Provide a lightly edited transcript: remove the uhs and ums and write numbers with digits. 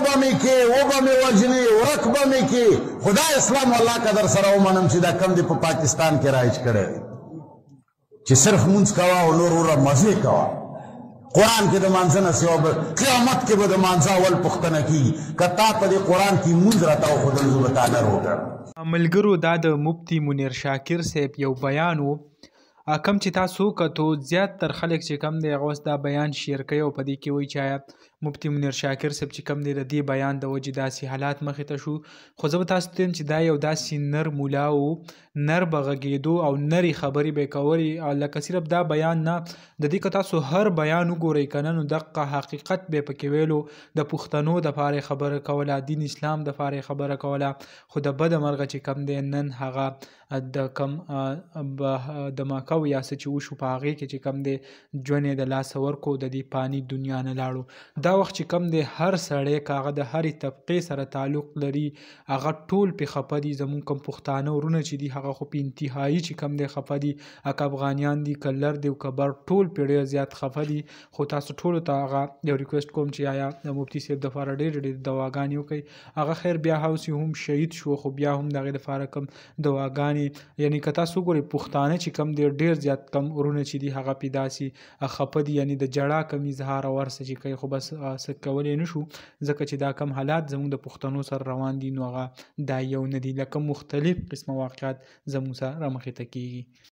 به مې کې، وبه مې وژنې، ورک به مې کې، خو دا اسلام والله که در سره ومنم چې دا کم دې په پاکستان کې رایج کړی دی چې صرف مونځ کوه او نور وروره مزې کوه. قرآن کې د مانځه نه سوا به قیامت کې به د مانځه اول پوښتنه کېږي، که تا په دې قرآن کې مونځ راته وښودل زه به تا نر وګڼم. ملګرو دا د مفتي منیر شاکر صاحب یو بیان وو کوم چې تاسو کتو، زیات تر خلک چې کم دی هغه اوس دا بیان شیر کوي او په دې کې وایي چې آیا مفتي منیر شاکر صاحب چې کم دی د دې بیان د وجې داسې حالات مخې ته شو. خو زه به تاسو ته وایم چې دا یو داسې نر مولا و، نر به غږېدو او نرې خبرې به یې کولې، لکه صرف دا بیان نه، د دې که تاسو هر بیان وګورئ که نه نو دقه حقیقت به یې پکې ویلو، د پښتنو دپاره یې خبره کوله، دین اسلام دپاره یې خبره کوله. خو د بده مرغه چې کم دی نن هغه د کم دماکه او یا څه چې وشو په هغې کې چې کم دی ژوند یې د لاسه ورکړو، د دې پاني دنیا نه لاړو. دا وخت چې کم دی هر سړی که هغه د هرې طبقې سره تعلق لري هغه ټول پې خفه دي. زمونږ کم پښتانه ورونه چې دي هغه خو په انتهایي چې کم دی خفه دي، که افغانیان دي که لر دي او که بر، ټول پې ډېر زیات خفه دي. خو تاسو ټولو ته هغه یو ریکویسټ کوم چې آیا د مفتي صاحب دپاره ډېرې ډېرې دواګانې وکړئ. هغه خیر بیا هوسې هم شهید شو، خو بیا هم د هغې دپاره کم دواګانې، یعنی که تاسو وګورئ پښتانه چې کم دی ډېر زیات کم ورونه چې دي هغه پې داسې خفه دي، یعنی د جړا کم اظهار او هر څه چې کوي، خو بس څه کولی نه شو ځکه چې دا کم حالات زموږ د پښتنو سره روان دي، نو هغه دا یو نه دي، لکه مختلف قسمه واقعات زموږ سره رامخې ته کېږي.